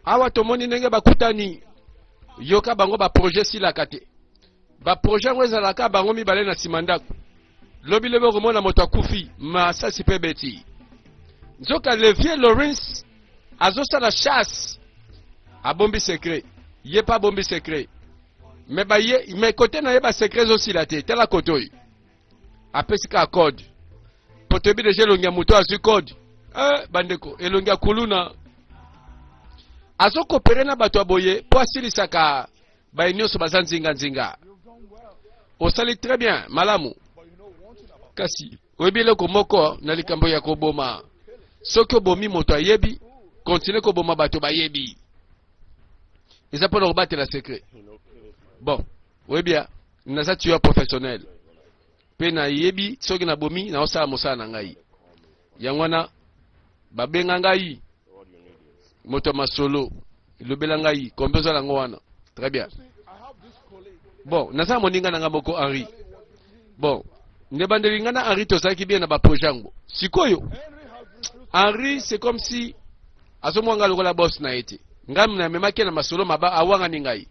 Awa tomoni ndenge bakutani, yoka bango ba projet esilaka te. Ba projet yango ezalaka bango mibale na nsima ndako. Lobi lobi okomona moto akufi, masasi mpe ebeti. Nzoka le vieux Lawrence azosala chasse, abombi secret, ye mpe abombi secret. Me baye, me kote na ye ba secret ezosila te. Tala kote oyo. Apesi kaka code. Po toyebi deja elongi ya moto azwi code. Eh, bandeko, elongi ya kuluna. Azokopere na bato ya boye mpo asilisaka baye nyonso baza nzinga nzinga. Osali très bien, malamu. Kasi oyebi eloko moko na likambo ya koboma. Soki obomi moto ayebi, continue koboma bato bayebi. Eza mpo na kobatela secret. Bon, oyebi ya naza tueur professionnel mpe nayebi soki nabomi naosala mosala na ngai. Yango wana babenga ngai moto ya masolo. Lobela ngai combien ozala yango wana. Très bien. Bon, naza moninga na ngai moko Henri. Bon, nde bandeli ngai na Henri tozalaki bien na ba projet yango. Sikoyo Henri c'est comme si azomwa ngai lokola boss na ye te. Ngai namemaki na masolo maba awangani ngai.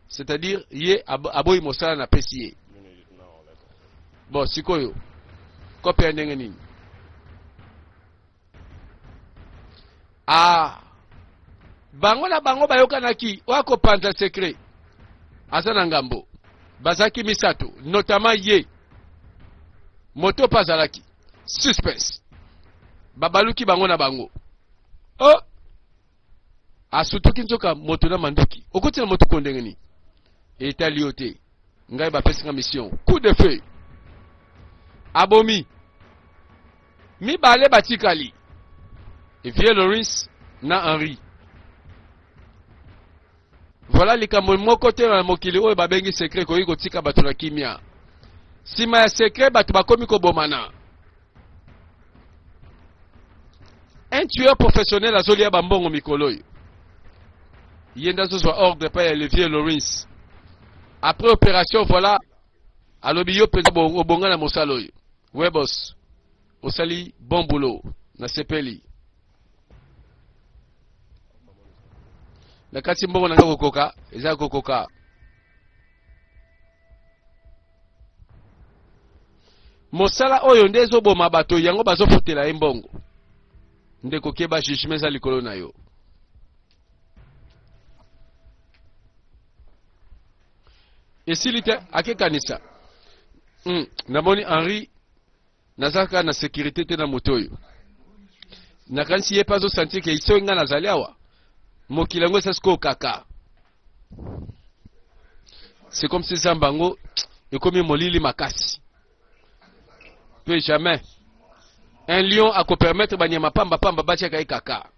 C'est-à-dire ye aboyi mosala napesi ye. Bon, sikoyo kope ya ndenge nini? Ah, bango na bango bayokanaki oyo akopanza secret aza na ngambo. Bazalaki misato, notamment ye moto mpe azalaki suspense. Babaluki bango na bango. Oh, asutuki nzoka moto na manduki. Okoti na motuko ndenge nini? Etali yo te. Ngai bapesi nga mission. Coup de feu. Abomi mibale batikali, vieux Lawrence na Henri. Voilà likambo moko te na mokili oyo babengi secret ekoki kotika bato na kimia. Nsima ya secret bato bakomi kobomana. Un tueur professionnel azolia bambongo mikolo oyo. Ye nde azozwa ordre epai ya le vieux Lawrence. Après opération, voilà, alobi yo mpenza obonga na mosala oyo. Ouais boss, osali bon boulot, nasepeli. Na kati mbongo na ngai kokoka, eza kokoka. Mosala oyo nde ezoboma bato, yango bazofutela ye mbongo. Ndeko keba, jugement eza likolo na yo. Esili te, akekanisa. Namoni Henri naza kaka na sécurité te na moto oyo. Nakanisi ye mpe azosentir ke soki ngai nazali awa, mokili yango eza sikoyo kaka. C'est comme si zamba yango ekomi molili makasi. Pe jamais un lion akopermettre banyama pamba pamba batiaka ye kaka.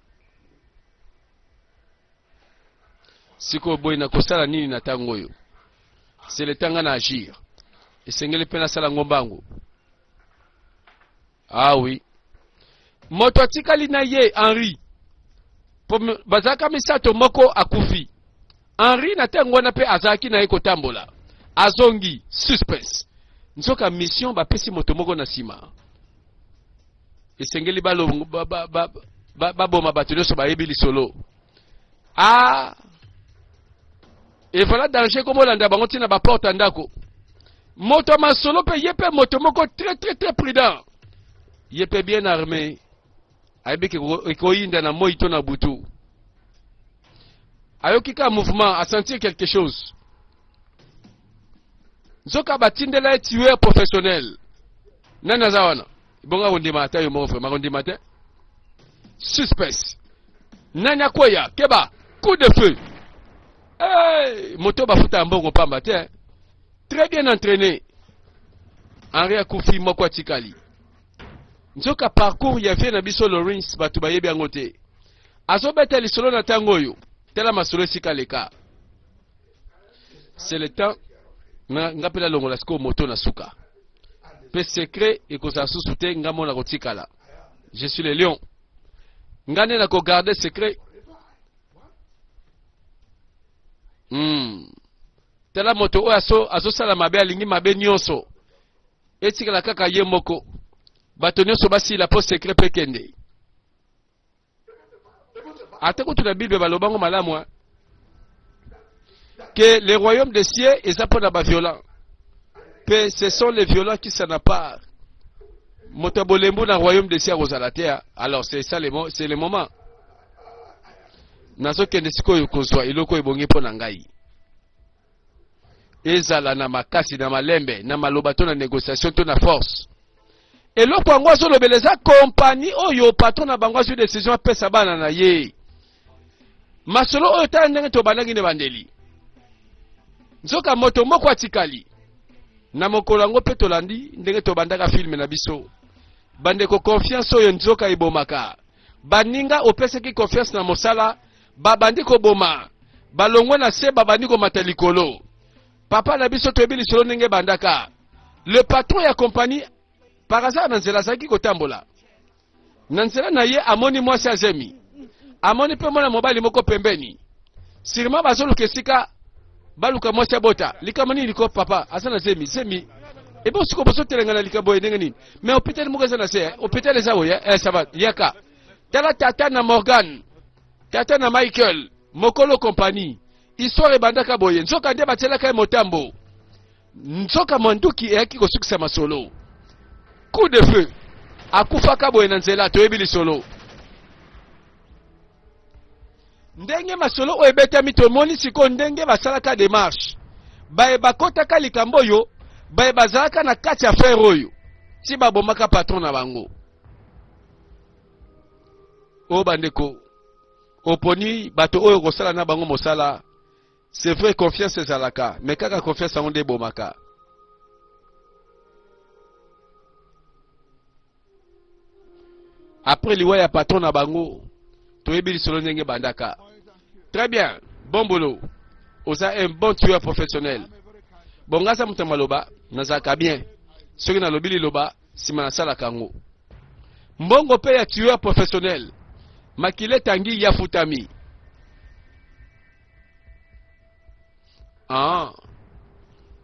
Sikoyo boye nakosala nini na ntango oyo? C'est le temps nga na agir. Esengeli mpe nasala ngo mbangu. Ah oui. Moto atikali na ye Henri. Po bazalaka misato, moko akufi. Henri na ntango wana mpe azalaki na ye kotambola. Azongi suspense. Nzoka mission bapesi moto moko na nsima. Esengeli baboma ba, ba, ba, ba, ba bato nyonso bayebi lisolo. Ah! Et voilà danger komolanda bango ntina ba porte ya ndako. Moto ya masolo mpe ye mpe moto moko très très très prudent. Ye mpe bien armé. Ayebi ke ekoyinda na moi to na butu. Ayoki ka mouvement, a sentir quelque chose. Nzoka batindela ye tueur professionnel. Nani aza wana? Bongo akondima ata yo moko vraiment akondima te. Suspense. Nani akweya? Keba, coup de feu. Hey, moto bafuta ya mbongo pamba te. Très bien entraîné. Henri akufi, moko atikali. Nzoka parcours ya vie na biso Lawrence bato bayebi yango te. Azobeta lisolo na ntango oyo. Tala masolo esika leka. C'est le temps nga nga mpe nalongola sikoyo moto na suka. Mpe secret ekozala susu te, nga mona kotikala. Je suis le lion. Nga nde nakogarde secret. Tala moto oyo azosala mabe, alingi mabe nyonso etikala kaka ye moko, bato nyonso basila mpo secret mpe kende. Ata kutu na Bible balobango malamu hein? Que le royaume des cieux eza mpo na baviolent, mpe ce sont les violents qui s'en apparent. Moto ya bolembu na royaume des cieux akozala te. Hein? Alors c'est ça le, c'est le moment. Nazokende sikoyo kozwa eloko oyo ebongi mpo na ngai, ezala na makasi, na malembe, na maloba to na négociation to na force. Eloko yango azolobela eza kompani oyo patron na bango azwi decision apesa bana na ye. Masolo oyo, tala ndenge tobandaki na ebandeli, nzoka moto moko atikali na mokolo yango. Mpe tolandi ndenge tobandaka filme na biso, bandeko. Confiance oyo nzoka ebomaka baninga. Opesaki confiance na mosala, babandi koboma, balongwe na se, babandi komata likolo. Papa na biso, toyebi lisolo ndenge ebandaka. Le patron ya compagnie, par hasard, na nzela azalaki kotambola na nzela na ye, amoni mwasi azemi, amoni mpe mwana mobali moko pembeni. Sûrement bazoluka esika baluka mwasi abota. Likambo nini liko? Papa aza na zemi, zemi ebo siko bozotelenga na likambo oyo ndenge nini? Mais hôpital moko eza na se, hôpital eza oyo, eh, ça va, yaka. Tala tata na Morgan, tata na Michael, mokolo compagnie. Histoire ebandaka boye. Nzoka nde batielaka ye motambo, nzoka manduki eyaki kosukisa masolo. Coup de feu, akufaka boye na nzela. Toyebi lisolo ndenge masolo oyo ebetami. Tomoni sikoyo ndenge basalaka démarche, baye bakotaka likambo oyo, baye bazalaka na kati ya affaire oyo, ti babomaka patron na bango. Oyo bandeko, oponi bato oyo kosala na bango mosala. C'est vrai, confiance ezalaka, mais kaka confiance yango nde ebomaka. Après liwa ya patron na bango, toyebi lisolo ndenge ebandaka. Très bien, bon boulot, oza un bon tueur professionnel. Bon, nga aza moto ya maloba, nazalaka bien. Soki nalobi liloba, nsima nasalaka yango. Mbongo mpe ya tueur professionnel, makila etangi, ya futami. Ah.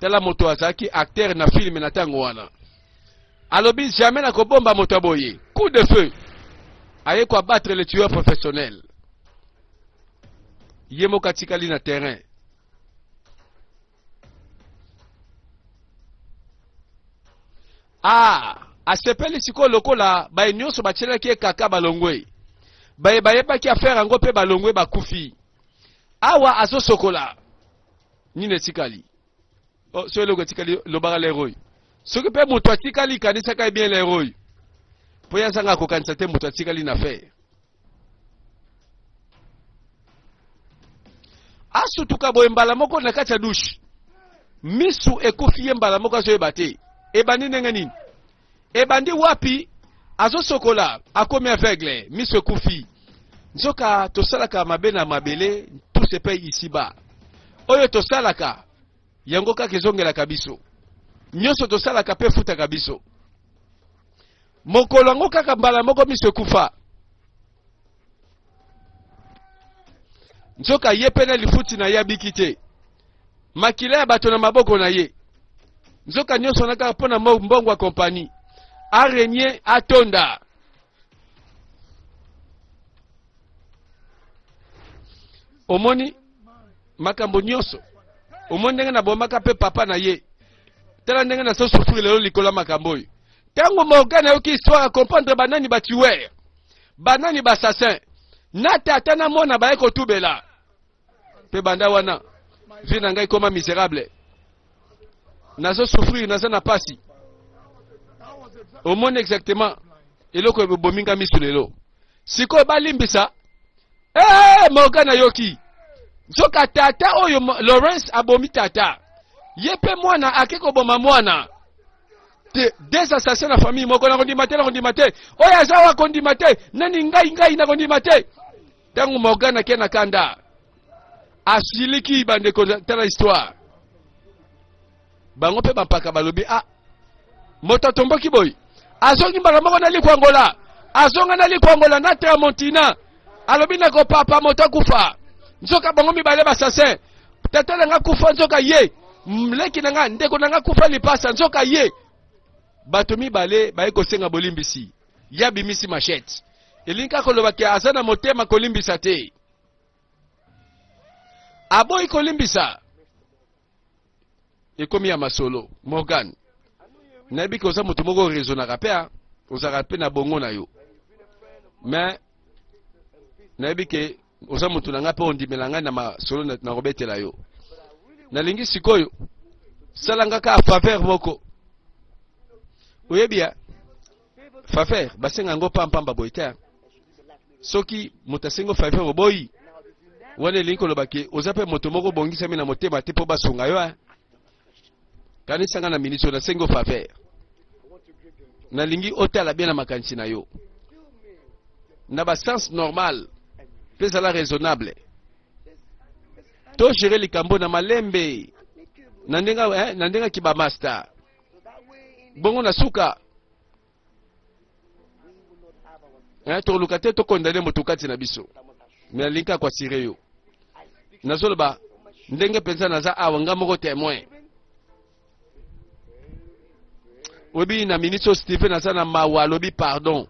Tala moto azalaki acteur na filme na ntango wana, alobi jamais na kobomba moto ya boye. Coup de feu, aye koabattre le tueur professionnel. Ye moko atikali na terrain. Ah, asepeli sikoyo lokola baye nyonso batielaki ye kaka balongwe, baye bayebaki affaire yango mpe balongwe, bakufi. Awa azosokola nini etikali? Oh, so eloko etikali, lobaka lero oyo. Soki mpe moto atikali, kanisaka ye bien lero oyo, mpo ye azanga kokanisa te moto atikali na affaire. Asutuka boye mbala moko na kati ya douche, misu ekufi ye mbala moko, azoyeba te ebandi ndenge nini, ebandi wapi. Azosokola, akomi aveugle, miso ekufi. Nzoka tosalaka mabe na mabele, tout se paye ici-bas. Oyo tosalaka, yango kaka ezongelaka biso. Nyonso tosalaka mpe efutaka biso. Mokolo yango kaka mbala moko miso ekufa. Nzoka ye mpe na lifuti na ye abiki te, makila ya bato na maboko na ye. Nzoka nyonso wana kaka mpo na mbongo ya kompani, arenie atonda. Omoni makambo nyonso, omoni ndenge nabomaka mpe papa na ye. Tala ndenge nazosouffrir lelo likolo ya makambo oyo. Ntango Morgan ayoki histoire, acomprendre banani batueur, banani baassassin, na tata na mwana baye kotubela. Mpe banda wana, vie na ngai koma misérable, nazosouffrir, naza na pasi. Omoni exactement eloko ebomi nga misu lelo. Sikoyo balimbisa. Hey, Morgan ayoki nzoka tata oyo Lawrence abomi tata, ye mpe mwana ake koboma mwana te. Des assassins na famille moko. Nakondima te, nakondima te. Oyo aza wa kondima te nani? Ngai, ngai nakondima te. Ntango Morgan ake na kanda, asiliki. Bandeko, tala histoire. Bango mpe bampaka balobi: ah, moto atomboki boye, azongi mbala moko na likwangola, azonga na likwangola na tramontina, alobi nakopapa moto akufa. Nzoka bango mibale basassin. Tata na nga kufa, nzoka ye leki na nga, ndeko na nga kufa lipasa, nzoka ye. Bato mibale baye kosenga bolimbisi. Ye abimisi machette. Elingi kaka koloba ke aza na motema kolimbisa te. Aboyi kolimbisa. Ekomi ya masolo. Morgan, nayebi ke oza moto moko raisonnaka mpe, ozalaka mpe na bongo na yo. Mais nayebi ke oza moto na ngai mpe ondimela ngai na masolo nakobetela yo. Nalingi sikoyo sala nga kaka faveur moko. Oyebi ya faveur basenga yango pampamba boye te. Soki moto asengi faveur oboyi, wana elingi koloba ke oza mpe moto moko obongisami na motema te mpo basunga yo. Kanisa nga na miniti oyo nasengi faveur, nalingi otala bien na makanisi na yo na ba sens normal mpe ezala raisonnable. To gérer likambo na malembe na ndenge na ndenge kiba master bongo na suka tokoluka te tokondane moto kati na biso, me nalingi kaka koasire yo. Nazoloba ndenge mpenza naza awa nga moko témoin. Oyebi na minute oyo Steven aza na mawa, alobi pardon.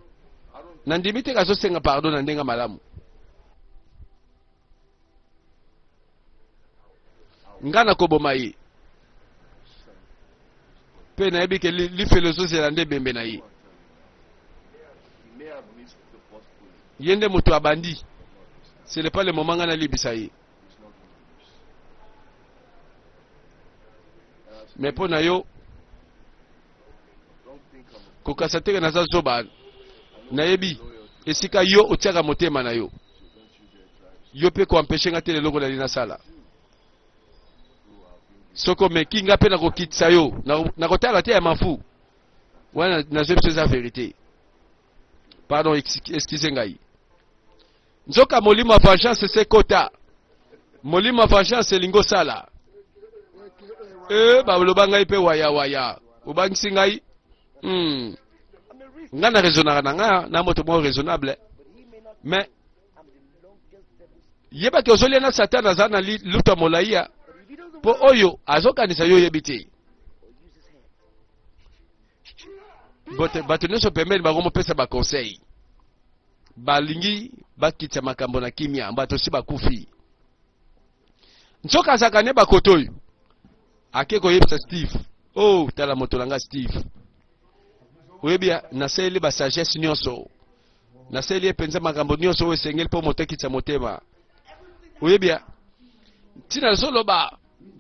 Nandimi te azosenga pardon na ndenge malamu. Nga nakoboma ye mpe nayebi ke lifelo ezozela nde ebembe na ye. Ye nde moto abandi, ce n'est pas le moment nga nalibisa ye. Mais mpo na yo kokasa teke naza zoba, nayebi esika yo otiaka motema na yo. Yo mpe koampeshe nga te leloko nali nasala. Soki omeki nga mpe nakokitisa yo, nakotala te ya mafu wana. Nazwi biso eza verité. Pardon, excuse ngai. Nzoka molimo ya vengeance sekota, molimo ya vengeance elingi osala. E baloba ngai mpe wayawaya, obangisi ngai. Ngai na raisonnaka na ngai na moto moko raisonnable, mais yebaki ozolia na Satan aza na luta molai ya mpo oyo azokanisa yo oyebi te. Bato nyonso pembeni bakomopesa baconseil, balingi bakitisa makambo na kimia, bato si bakufi. Nzoka azalaka ne bakoto oyo ake koyebisa Steve: oh, tala moto na nga Steve, oyebi nasaleli basagesse nyonso, nasaleli ye mpenza makambo nyonso oyo esengeli mpo moto akitisa motema. Oyebi ntina nazoloba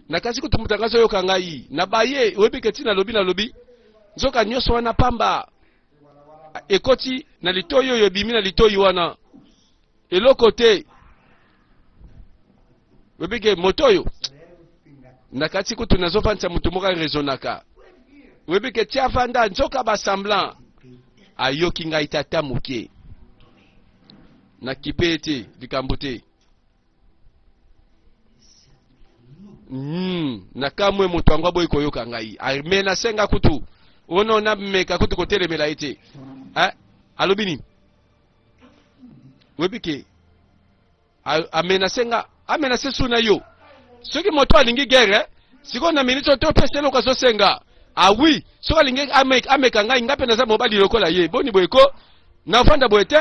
nakasi kutu moto anga azoyoka ngai na baye. Oyebi ke ntina alobi nalobi, nzoka nyonso wana pamba, ekoti na litoi oyo ebimi na litoi wana, eloko te. Oyebi ke moto oyo na kati kutu nazofandisa moto moko araisonnaka. Oyebi ke tia vanda, nzoka basemblant ayoki ngai tata moke nakipe ye te, likambo te. Nakamwe moto yango aboyi koyoka ngai, me nasenga kutu ono nameka kutu kotelemela ye te. Alobi nini? Oyebi ke amenase nga, amenase su na yo. Soki moto alingi guerre sikoyo na minute oyo topesa eloko azosenga. Awi, soki alingi ameka ngai, ngai mpe naza mobali lokola ye. Boni boye ko navanda boye te,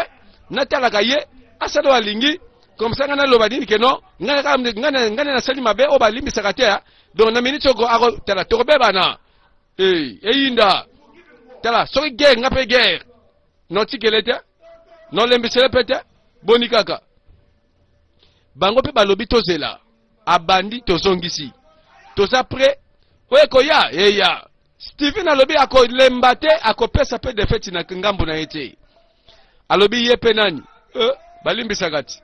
natalaka ye asala oyo alingi. Comme ça ngai naloba nini ke non, ngai nasali mabe oyo balimbisaka te. Donc na minute oko ako tala tokobebana eyinda. Tala soki guerre, ngai mpe guerre notikele te, nolembisele mpe te. Boni kaka bango mpe balobi tozela, abandi tozongisi, toza prêt oyo ekoya eya. Steven alobi akolemba te, akopesa mpe defeti na ngambo na ye te. Alobi ye mpe nani balimbisaka ti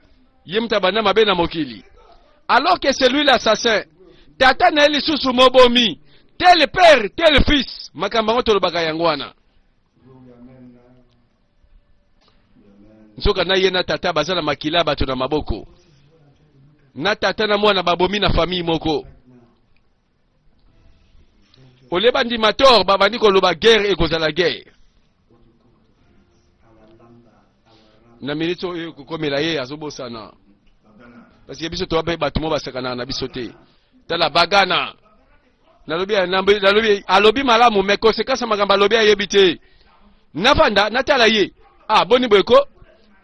ye moto abanda mabe na mokili, alors que c'est lui l'assassin. Tata na ye lisusu mobomi, tel père tel fils. Makambo yango tolobaka yango wana. Nzoka na ye na tata baza na makila ya bato na maboko, na tata na mwana babomi na famille moko. Olie bandima tort, babandi koloba guerre ekozala guerre. Na minute oyo ekokomela ye azobosana, parce que biso toa mpe bato mo basakanaka na biso te. Tala bagana nalobi, nalobi alobi malamu, mais conséquence makambo alobi ayebi te. Navanda natala ye, ah, boni boye ko.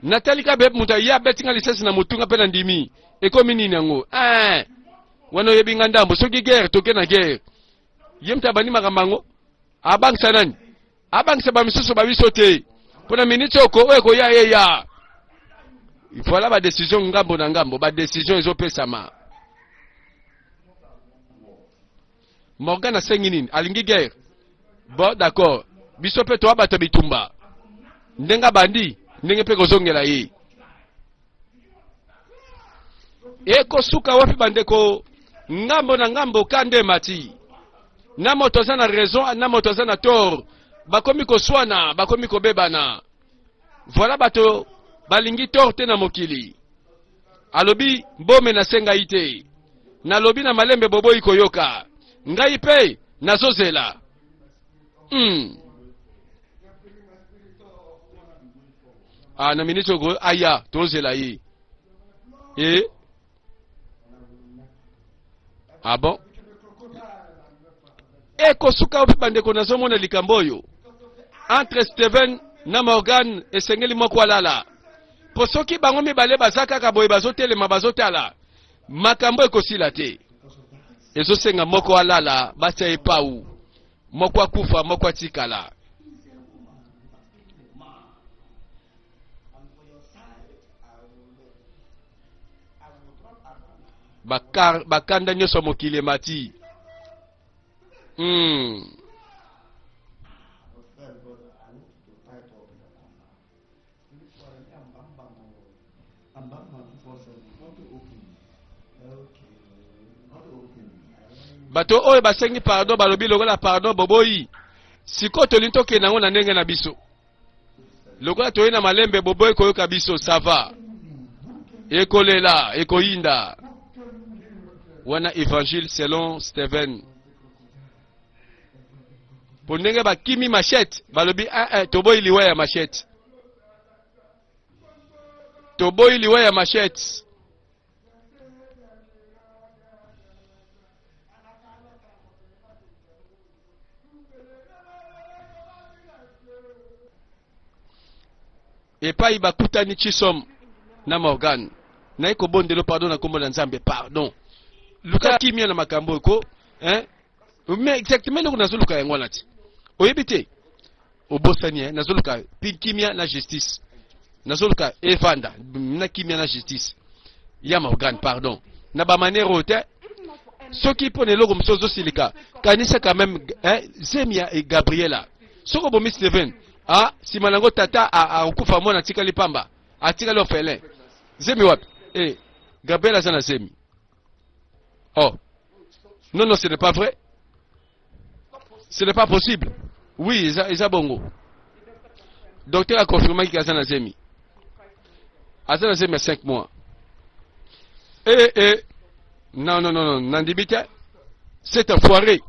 Natali ka be moto ye abeti nga lisasi na motu nga mpe na ndimi. Ekomi nini yango? Eh! Wana oyebi nga ndambo soki guerre toke na guerre. Ye moto abandi makambo yango abangisa nani? Abangisa ba misusu ba biso te. Mpo na miniti oko oyo ekoya eya. Voilà ba decision ngambo na ngambo, ba decision ezopesama. Morgan asengi nini? Alingi guerre. Bon, d'accord. Biso mpe toa bato ya bitumba. Ndenge abandi, ndenge mpe kozongela ye. Ekosuka wapi bandeko? Ngambo na ngambo kanda emati. Na moto aza na raison, na moto aza na tort. Bakomi koswana, bakomi kobebana. Voilà bato balingi tort te na mokili. Alobi mbome nasengai te. Nalobi na malembe boboyi koyoka. Ngai mpe nazozela. Ah, na miniti oko aya tozela ye. Eh? Ah bon? Ekosuka wapi bandeko, nazomona likambo oyo entre Steven na Morgan esengeli moko alala mpo soki bango mibale baza kaka boye bazotelema bazotala makambo ekosila te ezosenga moko alala batia ye pau moko akufa moko atikala bakanda nyonso ya mokili emati. Bato oyo basengi pardon balobi lokola pardon boboyi sikoyo tolingi tokende yango na ndenge na biso lokola toye na malembe boboyi koyoka biso sava ekolela ekoyinda wana évangile selon Steven mpo ndenge bakimi machette balobi eh, eh, toboyi liwa ya machette toboyi liwa ya machette epai bakutani Chisom na Morgan naye kobondelo pardon na kombo na Nzambe pardon luka kimia na makambo oyo ko hein mais exactement eloko nazoluka yango wana ti oyebi te obosani eh nazoluka pi kimia na justice nazoluka evanda na kimia na justice ya Morgan pardon na ba manière oyo te soki mpo na eloko mosusu ozosilika kanisa quand même eh, zemi ya eh, Gabriela soki obomi Steven ah nsima na yango tata akokufa mwana atikali pamba atikali orphelin zemi wapi eh, Gabriela aza na zemi oh non non ce n'est pas vrai ce n'est pas possible oui eza, eza bongo docteur aconfirmaki aza na zemi aza na zemi ya 5 mois eh, eh. non non non non nandimi te c'est enfoiré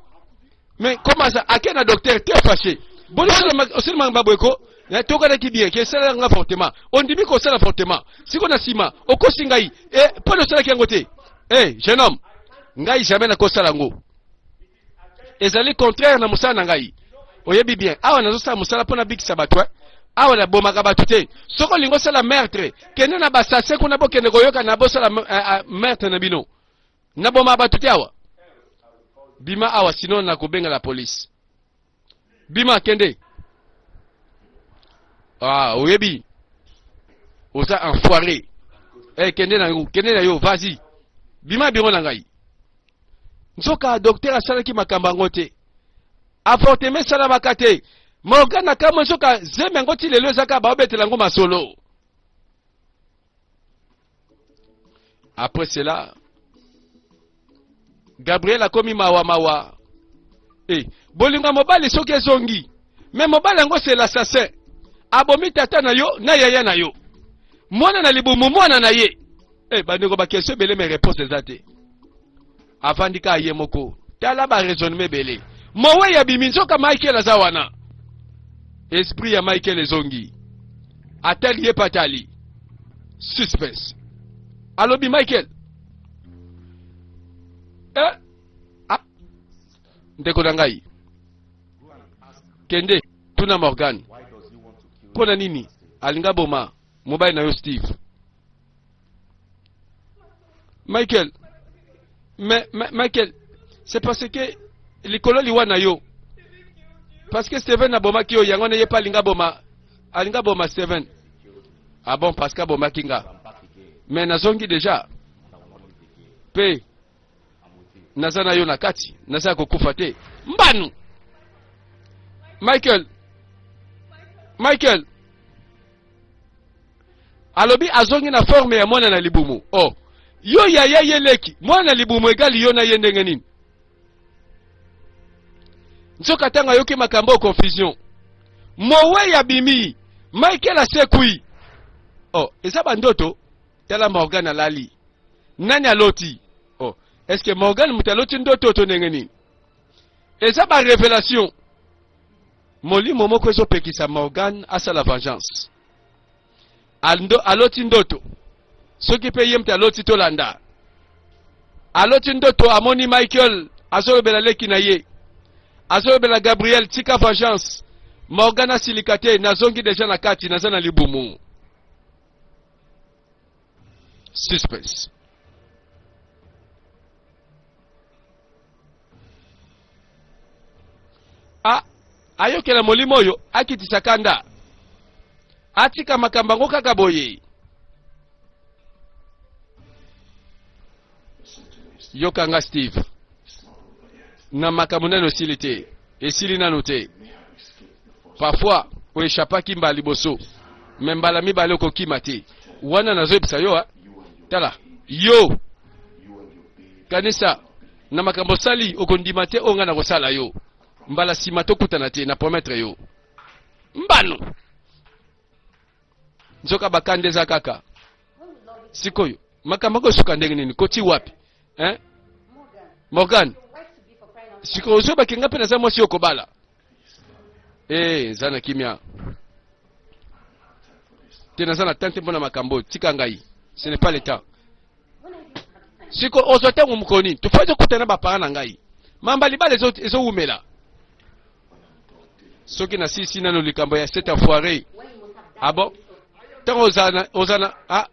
mais comment ça ake na docteur te fâché boni osalemaka baboye ko tokanaki bien ke esalaka nga fortement ondimi kosala fortement siko na nsima okosi ngai mpo na osalaki yango te eh, jeune homme ngai jamais nakosala yango ezali contraire na mosala na ngai oyebi bien awa nazosala mosala mpo nabikisa bato eh? awa nabomaka bato te soki olingi osala meurtre kende na basase kuna bokende koyoka na bosala meurtre na bino nabomaka bato te awa bima awa sino nakobenga la police bima kende ah oyebi oza enfoiré eh kende na yo kende na yo vas-y bima biro na ngai nzoka docteur asalaki makambo yango te avortement esalamaka te Morgan akamwe nzoka zemi yango ti lelo ezaka baobetela yango masolo après cela Gabriel akomi mawa mawa eh, bolingo ya mobali soki ezongi me mobali yango c'est l'assassin abomi tata na yo na yaya na yo mwana na libumu mwana na ye eh, bandeko bakestion ebele me réponse eza te avandi kaka ye moko tala ba raisonnement ebele mowei abimi nzoka Michael aza wana esprit ya Michael ezongi atali ye mpe atali suspense alobi Michael eh, ah, ndeko na ngai kende tuna Morgan mpo na nini alinga boma Mobali na yo Steve. Michael, mais, mais Michael, c'est parce que likolo liwa na yo. Parce que Steven abomaki yo, yango wana ye pe alinga boma, alinga boma Steven. Ah bon, parce que abomaki nga. Mais nazongi déjà. Pe naza na yo na kati, naza ya kokufa te. Mbanu! Michael, Michael, alobi azongi na forme ya mwana na libumu. Oh, yo yaya ye leki, mwana na libumu egali yo na ye ndenge nini? Nzoka ntango ayoki makambo oyo confusion. Mowei abimi, Michael asekwi. Oh, eza bandoto. Tala Morgan alali. Nani aloti? Oh, est-ce que Morgan moto aloti ndoto to ndenge nini? Eza ba revelation. Molimo moko ezopekisa Morgan asala vengeance. Ando, aloti ndoto. Soki pe ye moto aloti tolanda. Aloti ndoto amoni Michael azolobela leki na ye. Azolobela Gabriel tika vengeance. Morgan asilika te nazongi deja na kati naza na libumu. Suspense. A, ayokela molimo oyo akitisa kanda atika makambo yango kaka boye yoka nga steve na makambo nano esili te esili nano te parfois oechapaki mbala liboso me mbala mibale okokima te wana nazoyebisa yo a tala yo kanisa na makambo osali okondima te oyo ngai nakosala yo mbala nsima tokutana te na promettre yo mbano nzoka bakanda eza kaka sikoyo makambo yango esuka ndenge nini koti wapi hein? Morgan sikoyo ozobaki nga mpe naza mwasi yo kobala ee eh, eza na kimia te naza na tante mpo na makambo oyo tika ngai ce n'est pas le temps siko ozwa ntango mokolo nini tofai tokutana na bapara na ngai mamba libala ezowumela soki nasilisi nano likambo ya cet enfoiré ah bon ntango ozana ozana ah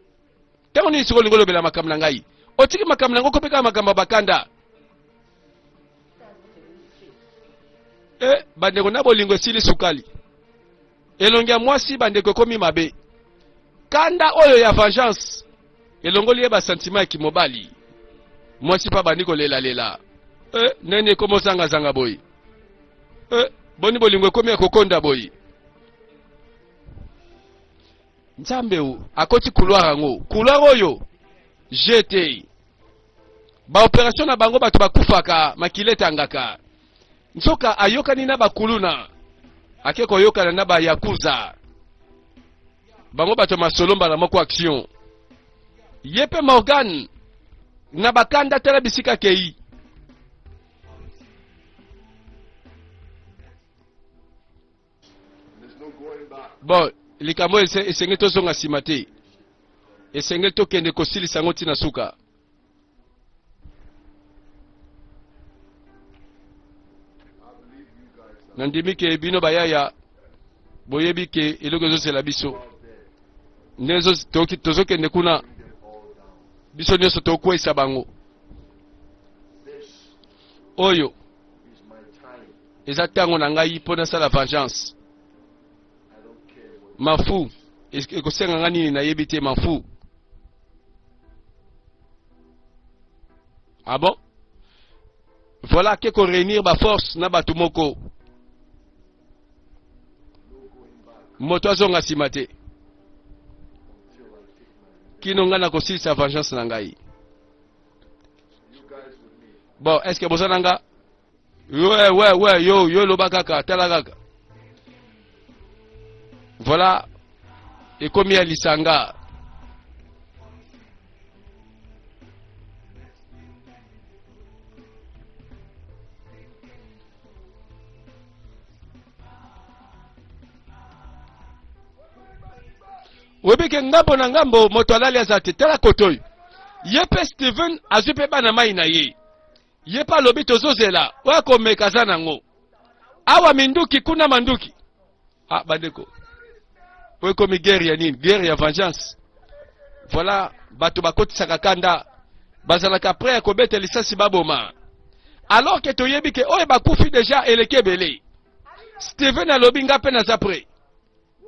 ntango nini sikoyo olingi olobela makambo na ngai otiki makambo na yango okomi kaka makambo ya bakanda e bandeko na bolingo esili sukali elongi ya mwasi bandeko ekomi mabe kanda oyo ya vengeance elongoli ye basantima ya kimobali mwasi mpe abandi kolelalela e nani ekomi ozangazanga boye e boni bolingo ekomi ya kokonda boye Nzambe o akoti couloir yango couloir oyo gt ba operation na bango bato bakufaka makila etangaka nzoka ayokani na bakuluna ake koyokana na bayakuza bango bato masolo mbala moko action ye mpe Morgan na bakanda tala bisika akei Bon, likambo oyo esengeli tozonga nsima te, esengeli tokende kosilisa yango ntina suka. Nandimi ke bino bayaya boyebi ke eloko ezozela biso nde tozokende kuna, biso nyonso tokweisa bango oyo eza ntango na ngai mpo nasala vengeance mafu ekosenga ngai nini nayebi te mafu ah bon voilà ake koreunir baforce na bato moko moto azonga nsima te kino ngai nakosilisa vengeance na ngai bon est ce que boza na nga we we we yo yo loba kaka tala kaka voilà ekomi ya lisanga oyebi ke ngambo na ngambo moto alali aza te tala kote oyo ye mpe steven azwi mpe bana mai na ye ye mpe alobi tozozela oyo akomeka aza nango awa minduki kuna manduki ah bandeko Oyo ekomi guerre ya nini? Guerre ya vengeance. Voilà, bato bakotisaka kanda, bazalaka prêt ya kobeta lisasi baboma, alors que toyebi ke oyo bakufi deja eleki ebele. Steven alobi nga mpe naza prêt,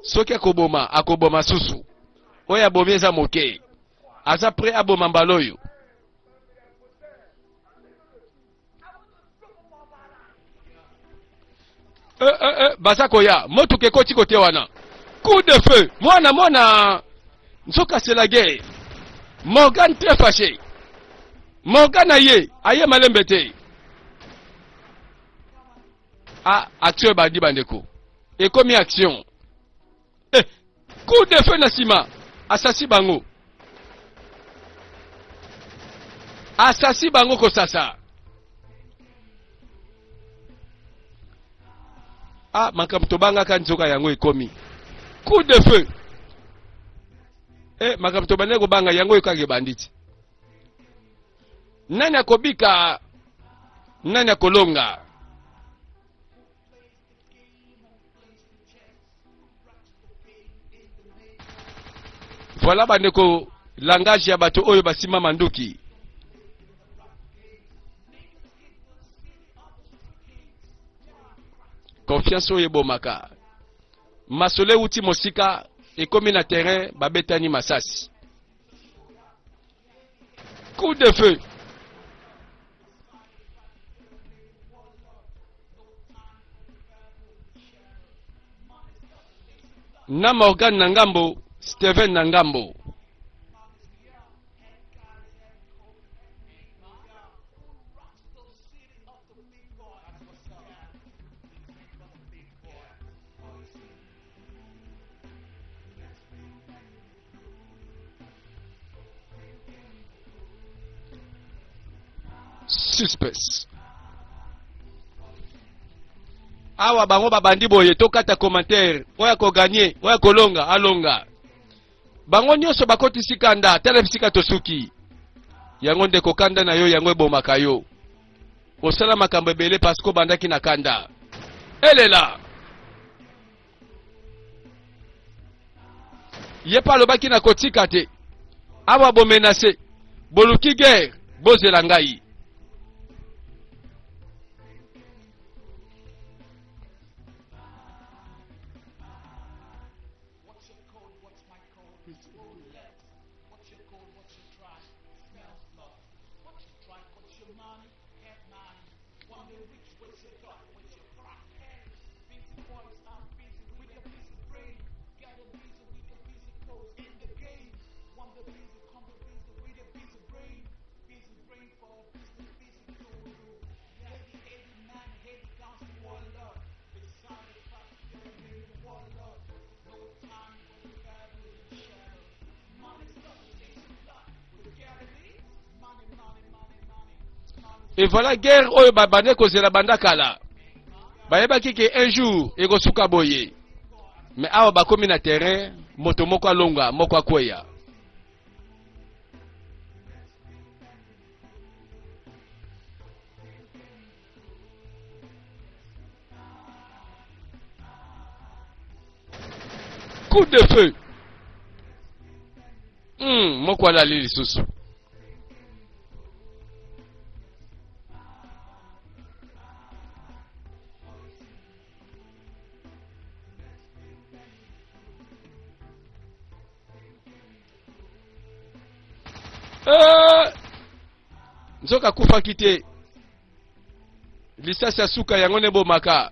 soki akoboma akoboma susu, oyo abomi eza moke, aza prêt aboma mbala oyo. Eh, eh, eh, baza koya motuka ekoti kote wana, coup de feu, mwana mwana, nzoka c'est la guerre. Morgan très fâché, Morgan aye aye malembe te. Ah, action ebandi bandeko, ekomi action. Eh, coup de feu na nsima, asasi bango, asasi bango kosasa. Ah, makambo tobangaka nzoka yango ekomi coup de feu. Eh, makambo tobandaki kobanga yango ekaka ebandi ti. Nani akobika? Nani akolonga? Voilà bandeko, langage ya bato oyo basimba manduki. Confiance oyo ebomaka. Masolo euti mosika, ekomi na terrain, babetani masasi. Coup de feu. Na Morgan na ngambo, Steven na ngambo. Suspense. Awa bango babandi boye, tokata commentaire, oyo akoganye, oyo akolonga alonga. Bango nyonso bakotisi kanda, tala bisika tosuki. Yango ndeko, kanda na yo yango ebomaka yo. Osala makambo ebele parce que obandaki na kanda. Elela ye mpe alobaki na kotika te. Awa bomenase, boluki guerre, bozela ngai. Et voilà guerre oyo babande kozela banda kala. Bayebaki ke un jour ekosuka boye. Mais awa bakomi na terrain, moto moko alonga, moko akweya. Coup de feu. Moko alali lisusu. Eh! Nzoka akufaki te. Lisasi ya suka yango nde ebomaka.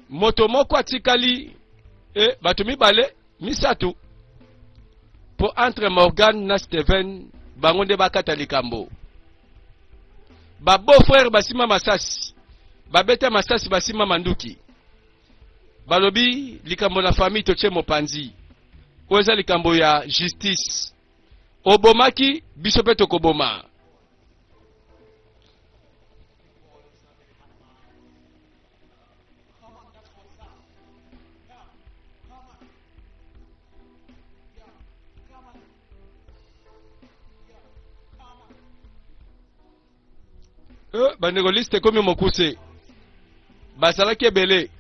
Moto moko atikali e bato mibale misato mpo entre Morgan na Steven bango nde bakata likambo. Ba beau frère basima masasi, babeta masasi, basima manduki, balobi likambo na famille totie mopanzi, oyo eza likambo ya justice. Obomaki biso mpe tokoboma. Eh, bandeko liste ekomi mokuse bazalaki ebele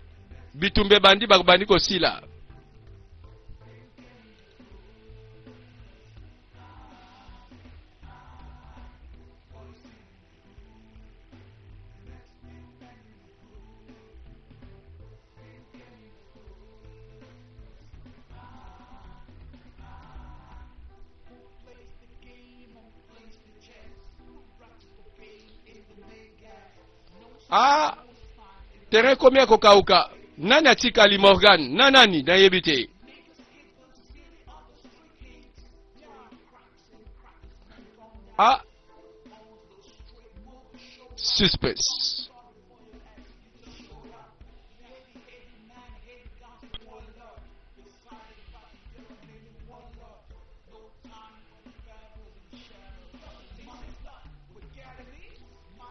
bitumba ebandi babandi kosila Ah, terrain ekomi ya kokauka. Nani atikali Morgan? Na nani? Nayebi te. Ah, suspense.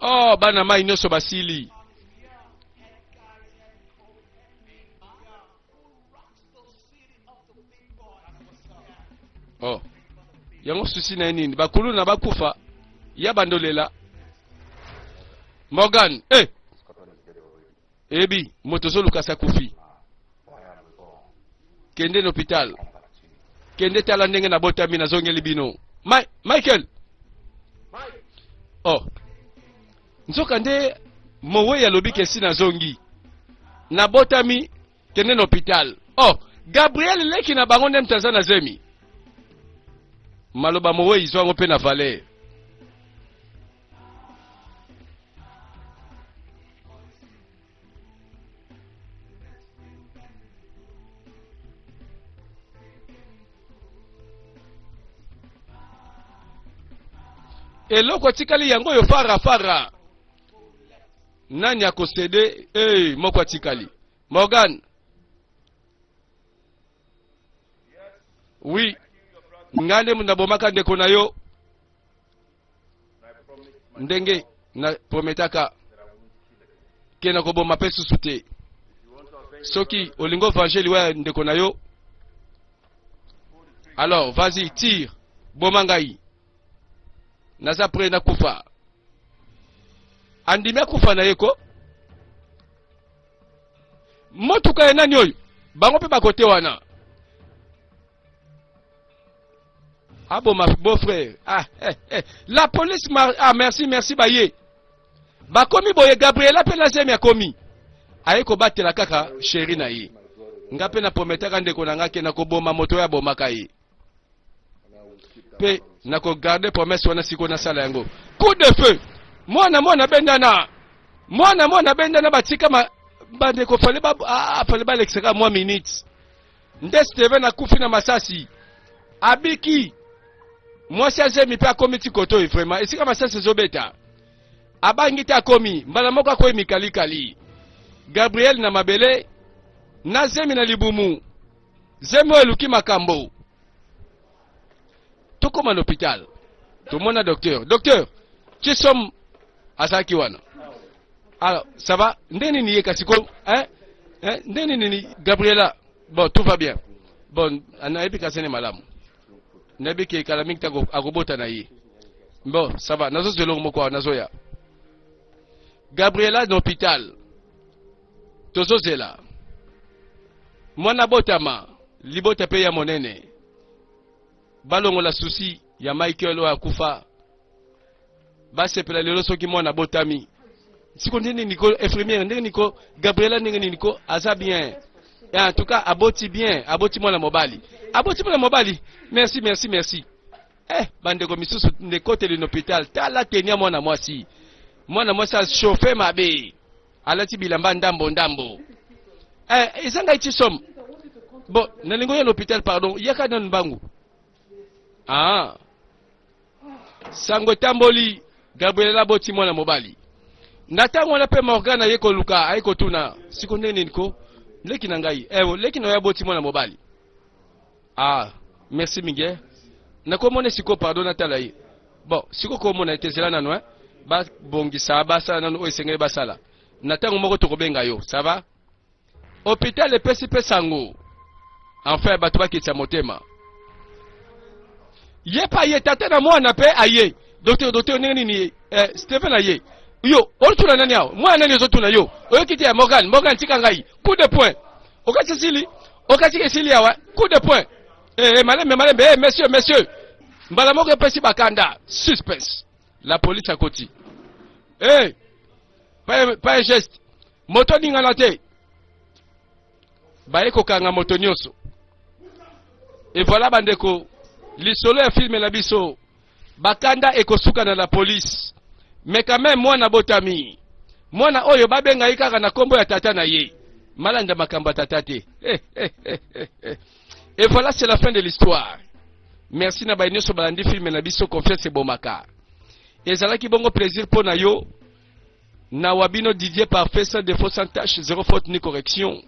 Oh, bana mai nyonso basili. Oh. Yango susi na ye nini? Bakuluna bakufa ya bandolela. Morgan, eh! Ebi, moto ozoluka asi akufi. Kende na hôpital. Kende tala ndenge nabotami nazongeli bino. Ma Michael. Oh. Nzoka nde mowei alobi ke si nazongi. Nabotami kende na hôpital. Oh, Gabriel leki na bango nde moto aza na zemi. Maloba mowei zwa yango mpe na valeur. Eloko atikali yango oyo fara fara nani akosede hey, moko atikali Morgan oui ngai nde nabomaka ndeko na yo ndenge na prometaka ke nakoboma mpe susu te soki olingi ovange liwa ya ndeko na yo alors vas-y tire boma ngai naza pre nakufa andimi akufa na ye ko motuka ya nani oyo bango mpe bakote wana aboma ah beau frère ah, eh, eh. La police mar ah merci merci baye bakomi boye Gabriela mpe na zemi akomi aye kobatela kaka sheri na ye nga mpe naprometaka ndeko na nga ke nakoboma moto oyo abomaka ye mpe nakogarde promesse wana sikoyo nasala yango coup de feu mwana mwana bendana mwana mwana bendana batika ma bandeko fale ba ah, fale balekisaka mwa minute Nde Steven akufi na masasi. Abiki. Mwasi azemi mpe akomi ti koto vraiment esika masasi ezobeta. Abangi te akomi mbala moko akoyi mikalikali. Gabriel na mabele na zemi na libumu. Zemi oyo eluki makambo. Tokoma na hôpital. Tomona docteur. Docteur, Chisom azalaki wana. Alors, ça va? Ndenge nini ye kasi ko hein? Hein? Ndenge nini Gabriela? Bon, tout va bien. Bon, nayebi kasi ne malamu. Nayebi ke kala mingi te akobota na ye. Bon, ça va. Nazozwa eloko moko awa, nazoya. Gabriela na hôpital. Tozozela. Mwana botama, libota pe ya monene. Balongola souci ya Michael oyo akufa. Basepela lelo soki mwana abotami. Siko ndenge nini ko infirmière ndenge nini ko Gabriela ndenge nini ko aza bien. Et en tout cas aboti bien, aboti mwana mobali. Aboti mwana mobali. Merci merci merci. Eh bandeko misusu ndekoteli na hôpital tala tenia mwana mwasi. Mwana mwasi a chauffe mabe. Alati bilamba ndambo ndambo. Eh eza ngai chisom. Bon, nalingi oya na hôpital pardon, yaka nanu mbangu. Ah. Sango etamboli, Gabriel aboti mwana mobali. Na ntango wana mpe Morgan aye koluka, aye kotuna, siko ndenge nini ko? Leki na ngai, eh, leki na yo aboti mwana mobali. Ah, merci mingi. Eh. Nakomona siko pardon natala ye. Bon, siko komona ete zela nanu eh. Babongisa, basala nanu oyo esengeli basala. Na ntango moko tokobenga yo, ça va? Hôpital epesi mpe sango. Enfin bato bakitisa motema. Ye mpe aye, tata na mwana mpe aye. Docteur, docteur ndenge nini? Eh, Steven aye. Yo otuna nani awa? Mwana nani ozotuna yo? Oyoki te ya Morgan? Morgan, tika ngai. Coup de poing. Okati esili, okati esili awa. Coup de poing. Eh, eh, malembe malembe. Eh, monsieur, monsieur. Mbala moko epesi bakanda. Suspense. La police akoti. Eh, pas, pas un geste. Moto ningana te. Baye kokanga moto nyonso. Et voilà bandeko, lisolo ya filme na biso. Bakanda ekosuka na la police. Mais quand même mwana botami. Mwana oyo babenga ye kaka na kombo ya tata na ye. Malanda makambo ya tata te. Et voilà, c'est la fin de l'histoire. Merci na baye nyonso balandi filme na biso Confiance ebomaka. Ezalaki bongo plaisir mpo na yo na wabino Didier Parfait, sans défaut, sans tâche, zéro faute ni correction.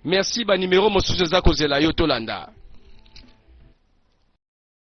Merci. Ba numéro mosusu eza kozela yo, tolanda.